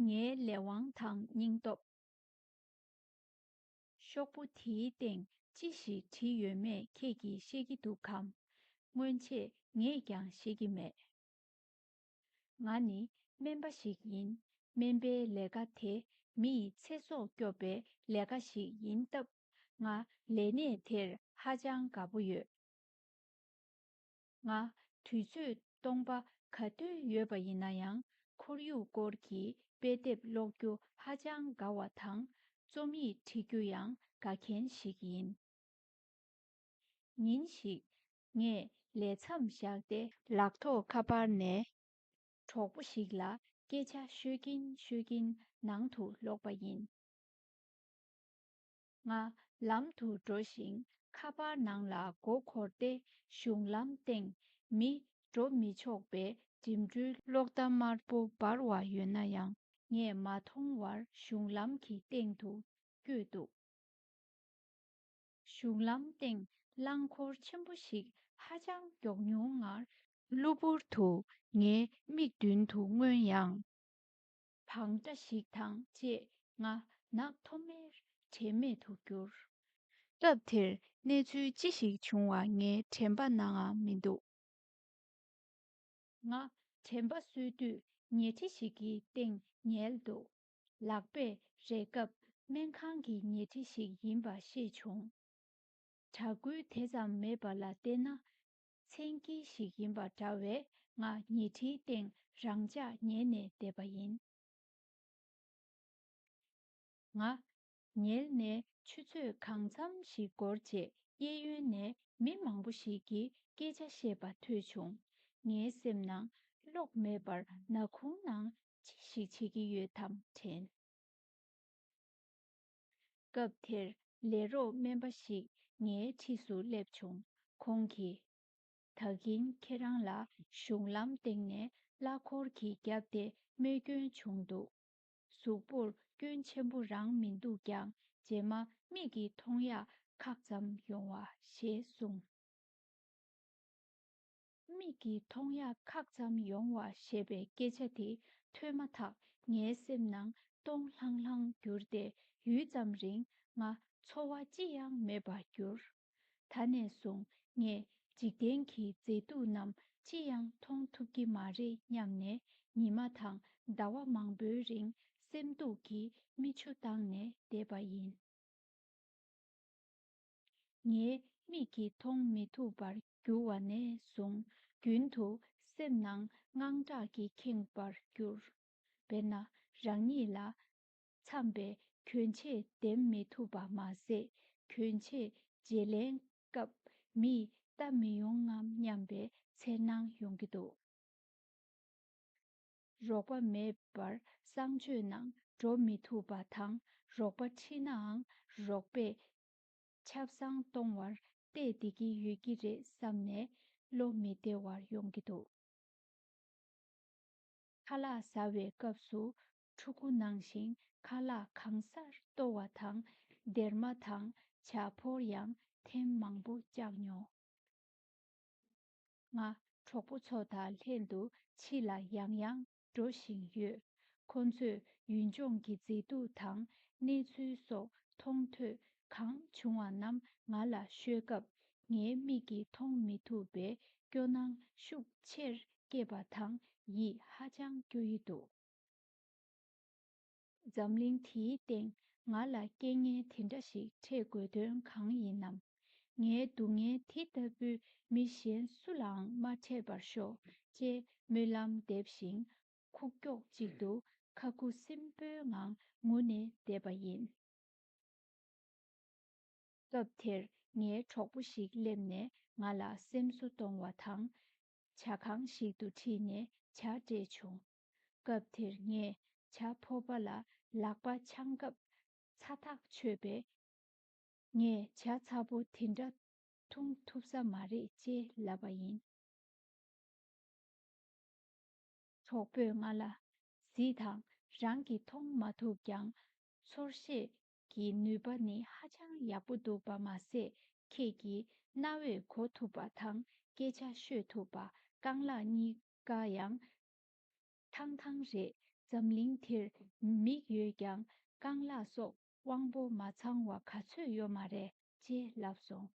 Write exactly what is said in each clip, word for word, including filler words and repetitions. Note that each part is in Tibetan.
ངའི་ལས་དབང་དང་སྙིང་སྟོབས། ཤོག་བུ་དེའི་སྟེང་ཅི་ཞིག་བྲིས་ཡོད་མེད་ཁྱེད་ཀྱིས་ཤེས་ཀྱི་འདུག་གམ། སྔོན་ཆད་ངས་ཀྱང་ཤེས་ཀྱི་མེད། ང་ནི་སྨན་པ་ཞིག་ཡིན། སྨན་པའི་ལས་ཀ་དེ་མི་ཡི་ཚེ་སྲོག་སྐྱོབ་པའི་ལས་ཀ་ཞིག་ཡིན་སྟབས། ང་ལས་གནས་དེར་ཧ་ཅང་དགའ་པོ་ཡོད། ང་དུས་ཚོད་སྟོང་པ་ག་དུས་ཡོད་པ་ཡིན་ན་ཡང་། ཁོར་ཡུག་སྐོར་གྱི་དཔེ་དེབ་ཀློག་རྒྱུ་ཧ་ཅང་དགའ་བ་དང་། རྩོམ་ཡིག་བྲི་རྒྱུ་ཡང་དགའ་མཁན་ཞིག་ཡིན། ཉིན་ཞིག་ངས་ལས་མཚམས་བཞག་སྟེ། ལག་ཐོགས་ཁ་པར་ནས་གྲོགས་པོ་ཞིག་ལ་སྐད་ཆ་ཤོད་ཀྱིན་ཤོད་ཀྱིན་ནང་དུ་ལོག་པ་ཡིན། ང་ལམ་དུ་འགྲོ་ཞིང་། ཁ་པར་ནང་ལ་མགོ་འཁོར་ཏེ། གཞུང་ལམ་སྟེང་མི་འགྲོ་མི་ཆོག་པའི་འགྲིམ་འགྲུལ་གློག་བརྡ་དམར་པོ་འབར་བ་ཡོད་ན་ཡང་། ངས་མ་མཐོང་བར་གཞུང་ལམ་གྱི་སྟེང་དུ་བསྐྱོད་འདུག་གཞུང་ལམ་སྟེང་རླངས་འཁོར་ཆེན་པོ་ཞིག་ཧ་ཅང་མགྱོགས་མྱུར་ངང་གློ་བུར་དུ་ངའི་མིག་མདུན་དུ་མངོན་ཡང་། བང་སྒྲ་ཞིག་དང་བཅས་ང་ནག་ཐོམ་མེར་དྲན་མེད་དུ་གྱུར། སྐབས་དེར་གནས་ཚུལ་ཅི་ཞིག་བྱུང་བ་ངའི་དྲན་པ་ནའང་མི་འདུག་ང་དྲན་པ་གསོས་དུས་ཉལ་ཁྲི་ཞིག་གི་སྟེང་ཉལ་འདུག་ལག་པས་རེག་སྐབས་སྨན་ཁང་གི་ཉལ་ཁྲི་ཞིག་ཡིན་པ་ཤེས་བྱུང་། གྲགས་འགུལ་དེ་ཙམ་མེད་པ་ལ་བལྟས་ན། མཚན་དཀྱིལ་ཞིག་ཡིན་པ་འདྲ་བས། ང་ཉལ་ཁྲིའི་སྟེང་རང་འཇགས་ཉལ་ནས་བསྡད་པ་ཡིན། ང་ཉལ་ནས་ཆུ་ཚོད་གང་འཚམ་ཞིག་འགོར་རྗེས། གཡས་གཡོན་ནས་མི་མང་པོ་ཞིག་གིས་སྐད་ཆ་བཤད་པ་ཐོས་བྱུང་། ངའི་སེམས་ནང་གློག་མེད་པར་ནག་ཁུང་ནང་ཅི་ཞིག་བྱེད་ཀྱི་ཡོད་དམ་དྲན། སྐབས་དེར་ལས་རོགས་སྨན་པ་ཞིག་ངའི་འཁྲིས་སུ་སླེབས་བྱུང་། ཁོང་གིས། ད་གིན་ཁྱེད་རང་ལ་གཞུང་ལམ་སྟེང་ནས་གླ་འཁོར་གྱིས་བརྒྱབ་སྟེ་རྨས་སྐྱོན་བྱུང་འདུག་གཟུགས་པོར་སྐྱོན་ཆེན་པོ་རང་མི་འདུག་ཀྱང་། རྗེས་མ་མིག་གིས་མཐོང་ཡག་ཁག་ཙམ་ཡོང་བ་ཞེས་གསུངས། མིག་གིས་མཐོང་ཡག་ཁག་ཙམ་ཡོང་བ་ཞེས་པའི་སྐད་ཆ་དེ་ཐོས་མ་ཐག་ངའི་སེམས་ནང་སྟོང་ལྷང་ལྷང་གྱུར་ཏེ། ཡུད་ཙམ་རིང་ང་ཚོར་བ་ཅི་ཡང་མེད་པར་གྱུར། ད་ནས་བཟུང་ངས་འཇིག་རྟེན་གྱི་མཛེས་སྡུག་རྣམས་ཅི་ཡང་མཐོང་ཐུབ་ཀྱི་མ་རེད་སྙམ་ནས། ཉི་མ་དང་ཟླ་བ་མང་པོའི་རིང་སེམས་སྡུག་གིས་མིག་ཆུ་བཏང་ནས་བསྡད་པ་ཡིན། ངའི་མིག་གིས་མཐོང་མི་ཐུབ་པར་གྱུར་བ་ནས་བཟུང་། རྒྱུན་དུ་སེམས་ནང་དངངས་སྐྲག་གིས་ཁེངས་པར་གྱུར། དཔེར་ན། རང་ཉིད་ལ་འཚམས་པའི་གྱོན་ཆས་འདེམས་མི་ཐུབ་པ་མ་ཟད། གྱོན་ཆས་བརྗེ་ལེན་སྐབས་མིས་ལྟ་མི་ཡོང་ངམ་སྙམ་པའི་འཚེར་སྣང་ཡོང་གི་འདུག་རོགས་པ་མེད་པར་གསང་སྤྱོད་ནང་འགྲོ་མི་ཐུབ་པ་དང་། རོགས་པ་ཁྲིད་ནའང་རོགས་པས་ཆབ་གསང་གཏོང་བར་བལྟས་བསྡད་ཀྱི་ཡོད་ཀྱི་རེད་བསམ་ནས་བློ་མི་བདེ་བར་ཡོང་གི་འདུག་ཁ་ལག་ཟ་བའི་སྐབས་སུ་ཕྲུ་གུ་ནང་བཞིན་ཁ་ལག་གང་སར་གཏོར་བ་དང་། སྡེར་མ་དང་ཇ་ཕོར་ཡང་ཐེངས་མང་པོ་བཅག་མྱོང་། ང་གྲོགས་པོ་ཚོ་དང་ལྷན་དུ་ཕྱི་ལ་ཡང་ཡང་འགྲོ་བཞིན་ཡོད། ཁོང་ཚོས་ཡུལ་ལྗོངས་ཀྱི་མཛེས་སྡུག་དང་གནས་ཚུལ་སོགས་མཐོང་ཐོས་གང་བྱུང་བ་རྣམས་ང་ལ་ཤོད་སྐབས། ངའི་མིག་གིས་མཐོང་མི་ཐུབ་པའི་སྐྱོ་སྣང་ཤུགས་ཆེར་སྐྱེས་པ་དང་ཡིད་ཧ་ཅང་སྐྱོ་ཡི་འདུག་འཛམ་གླིང་དེའི་སྟེང་ང་ལ་རྐྱེན་ངན་དེ་འདྲ་ཞིག་འཕྲད་དགོས་དོན་གང་ཡིན་ནམ། ངའི་སྡུག་བསྔལ་དེ་ལྟ་བུ་མི་གཞན་སུ་ལའང་མ་འཕྲད་པར་ཤོག་ཅེས་སྨོན་ལམ་འདེབས་ཤིང་། ཁུག་ཀྱོག་ཅིག་ཏུ་ཁ་ཁུ་སིམ་པོའི་ངང་ངུ་ནས་བསྡད་པ་ཡིན། སྐབས་དེར་ངའི་གྲོགས་པོ་ཞིག་སླེབས་ནས་ང་ལ་སེམས་གསོ་གཏོང་བ་དང་། ཇ་ཁང་ཞིག་ཏུ་ཁྲིད་ནས་ཇ་སྤྲད་བྱུང་། སྐབས་དེར་ངས་ཇ་ཕོར་པ་ལ་ལག་པ་འཆང་སྐབས་ཚ་ཐག་ཆོད་པས། ངས་ཇ་ཚ་པོ་དེ་འདྲ་འཐུང་ཐུབ་ས་མ་རེད་ཅེས་ལབ་པ་ཡིན། གྲོགས་པོས་ང་ལ། གཟིགས་དང་། རང་གིས་མཐོང་མ་ཐུབ་ཀྱང་། ཚོར་ཤེས་ཀྱི་ནུས་པ་ནི་ཧ་ཅང་ཡག་པོ་འདུག་པ་མ་ཟད། ཁྱེད་ཀྱིས་རྣ་བས་གོ་ཐུབ་པ་དང་སྐད་ཆ་ཤོད་ཐུབ་པ། རྐང་ལག་གཉིས་ཀ་ཡང་ཐང་ཐང་རེད། འཛམ་གླིང་འདིར་མིག་ཡོད་ཀྱང་རྐང་ལག་སོགས་དབང་པོ་མ་ཚང་བ་ག་ཚོད་ཡོད་མ་རེད་ཅེས་ལབ་སོང་།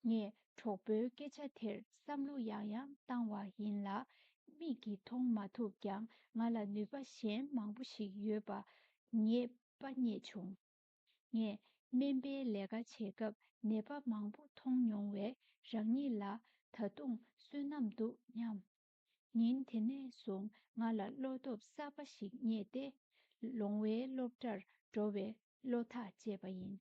ངས་གྲོགས་པོའི་སྐད་ཆ་དེར་བསམ་བློ་ཡང་ཡང་བཏང་བ་ཡིན་ལ། མིག་གིས་མཐོང་མ་ཐུབ་ཀྱང་ང་ལ་ནུས་པ་གཞན་མང་པོ་ཞིག་ཡོད་པ་ངེས་པ་རྙེད་བྱུང་། ངས་སྨན་པའི་ལས་ཀ་བྱེད་སྐབས་ནད་པ་མང་པོ་མཐོང་མྱོང་བས་རང་ཉིད་ལ་ད་དུང་བསོད་ནམས་འདུག་སྙམ། ཉིན་དེ་ནས་བཟུང་ང་ལ་བློ་སྟོབས་གསར་པ་ཞིག་རྙེད་དེ། ལོང་བའི་སློབ་གྲྭར་འགྲོ་བའི་བློ་ཐག་བཅད་པ་ཡིན།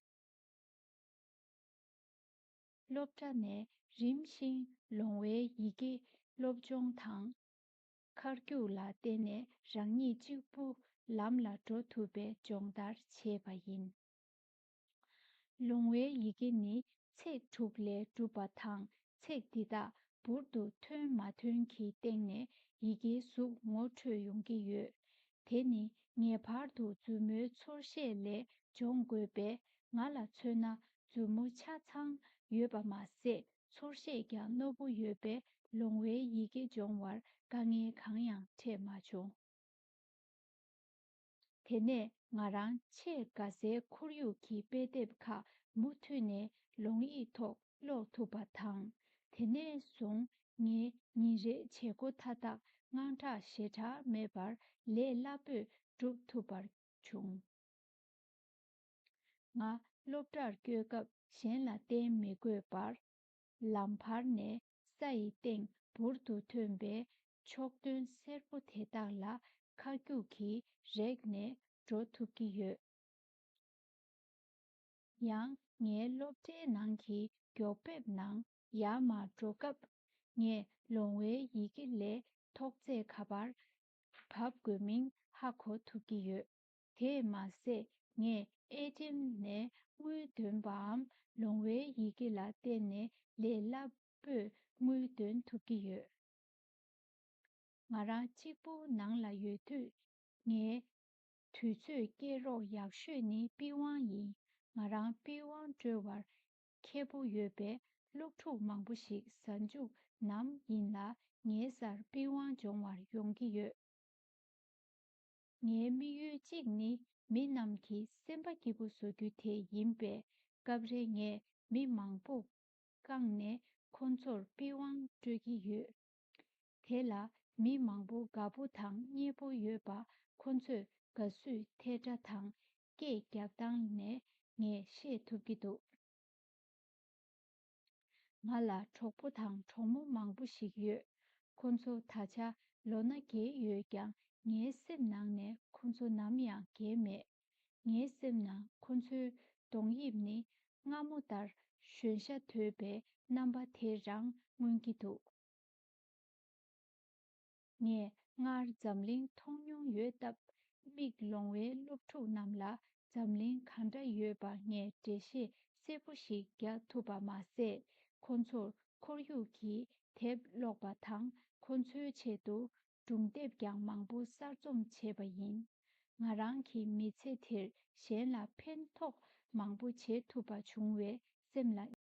སློབ་གྲྭ་ནས་རིམ་བཞིན་ལོང་བའི་ཡི་གེ་སློབ་སྦྱོང་དང་། མཁར་རྒྱུག་ལ་བརྟེན་ནས་རང་ཉིད་གཅིག་པུ་ལམ་ལ་འགྲོ་ཐུབ་པའི་སྦྱོང་བརྡར་བྱས་པ་ཡིན། ལོང་བའི་ཡི་གེ་ནི་ཚེག་དྲུག་ལས་གྲུབ་པ་དང་། ཚེག་འདི་དག་འབུར་དུ་ཐོན་མ་ཐོན་གྱི་སྟེང་ནས་ཡི་གེའི་གཟུགས་ངོ་འཕྲོད་ཡོང་གི་ཡོད། དེ་ནི་ངེས་པར་དུ་མཛུབ་མོའི་ཚོར་ཤེས་ལས་སྦྱོང་དགོས་པས། ང་ལ་མཚོན་ན་མཛུབ་མོ་ཆ་ཚང་ཡོད་པ་མ་ཟད། ཚོར་ཤེས་ཀྱང་རྣོ་པོ་ཡོད་པས། ལོང་བའི་ཡི་གེ་སྦྱོང་བར་དཀའ་ངལ་གང་ཡང་འཕྲད་མ་བྱུང་། དེ་ནས་ང་རང་ཆེས་དགའ་སའི་ཁོར་ཡུག་གི་དཔེ་དེབ་ཁག་མུ་མཐུད་ནས་ལོང་ཡིག་ཐོག་ཀློག་ཐུབ་པ་དང་། དེ་ནས་བཟུང་ངས་ཉིན་རེའི་བྱེད་སྒོ་མཐའ་དག་དངངས་སྐྲག་ཞེ་དྲག་མེད་པར་ལས་སླ་པོས་སྒྲུབ་ཐུབ་པར་བྱུང་། ང་སློབ་གྲྭར་སྐྱོད་སྐབས་གཞན་ལ་བརྟེན་མི་དགོས་པར། ལམ་བར་ནས་ས་ཡི་སྟེང་འབུར་དུ་ཐོན་པའི་ཕྱོགས་སྟོན་སེར་པོ་དེ་དག་ལ་མཁའ་རྒྱུག་གིས་རེག་ནས་འགྲོ་ཐུབ་ཀྱི་ཡོད། ཡང་ངའི་སློབ་གྲྭའི་ནང་གི་མགྱོགས་པེབ་ནང་ཡར་མར་འགྲོ་སྐབས། ངས་ལོང་བའི་ཡི་གེ་ལས་ཐོག་བརྩེགས་ག་པར་བབས་དགོས་མིན་ཧ་གོ་ཐུབ་ཀྱི་ཡོད། དེས་མ་ཟད། ངས་ཨེ་ཊི་ཨེམ་ནས་དངུལ་འདོན་པའམ་ལོང་བའི་ཡི་གེ་ལ་བརྟེན་ནས་ལས་སླ་པོས་དངུལ་འདོན་ཐུབ་ཀྱི་ཡོད། ང་རང་གཅིག་པུ་ནང་ལ་ཡོད་དུས། ངའི་དུས་ཚོད་སྐྱེལ་རོགས་ཡག་ཤོས་ནི་པི་ཝང་ཡིན། ང་རང་པི་ཝང་དཀྲོལ་བར་མཁས་པོ་ཡོད་པས། སློབ་ཕྲུག་མང་པོ་ཞིག་གཟའ་མཇུག་ནམ་ཡིན་ལ་ངའི་སར་པི་ཝང་སྦྱོང་བར་ཡོང་གི་ཡོད། ངའི་དམིགས་ཡུལ་གཅིག་ནི་མི་རྣམས་ཀྱི་སེམས་པ་སྐྱིད་པོ་བཟོ་རྒྱུ་དེ་ཡིན་པས། སྐབས་རེ་ངས་མི་མང་པོ་བཀང་ནས་ཁོ་ཚོར་པི་ཝང་སྤྲོད་ཀྱི་ཡོད། དེ་ལ་མི་མང་པོ་དགའ་པོ་དང་མཉེས་པོ་ཡོད་པ། ཁོ་ཚོས་དགའ་བསུའི་ཐལ་སྒྲ་དང་སྐད་རྒྱག་སྟངས་ནས་ངས་ཤེས་ཐུབ་ཀྱི་འདུག། ང་ལ་གྲོགས་པོ་དང་གྲོགས་མོ་མང་པོ་ཞིག་ཡོད། ཁོ་ཚོ་ད་ཆ་ལོ་ན་རྒས་ཡོད་ཀྱང་། ངའི་སེམས་ནང་ནས་ཁོ་ཚོ་ནམ་ཡང་རྒས་མེད། ངའི་སེམས་ནང་ཁོ་ཚོའི་གདོང་དབྱིབས་ནི་སྔ་མོ་ལྟར་གཞོན་ཤ་དོད་པའི་རྣམ་པ་དེ་རང་མངོན་གྱི་འདུག། ངས་སྔར་འཛམ་གླིང་མཐོང་མྱོང་ཡོད་སྟབས། མིག་ལོང་བའི་སློབ་ཕྲུག་རྣམས་ལ་འཛམ་གླིང་གང་འདྲ་ཡོད་པ་ངས་འགྲེལ་བཤད་གསལ་པོ་ཞིག་རྒྱག་ཐུབ་པ་མ་ཟད། ཁོ་ཚོར་ཁོར་ཡུག་གི་དེབ་ཀློག་པ་དང་། ཁོ་ཚོའི་ཆེད་དུ་སྒྲུང་དེབ་ཀྱང་མང་པོ་གསར་རྩོམ་བྱས་པ་ཡིན། ང་རང་གི་མི་ཚེ་འདིར་གཞན་ལ་ཕན་ཐོགས་མང་པོ་བྱེད་ཐུབ་པ་བྱུང་བས་སེམས་ལ།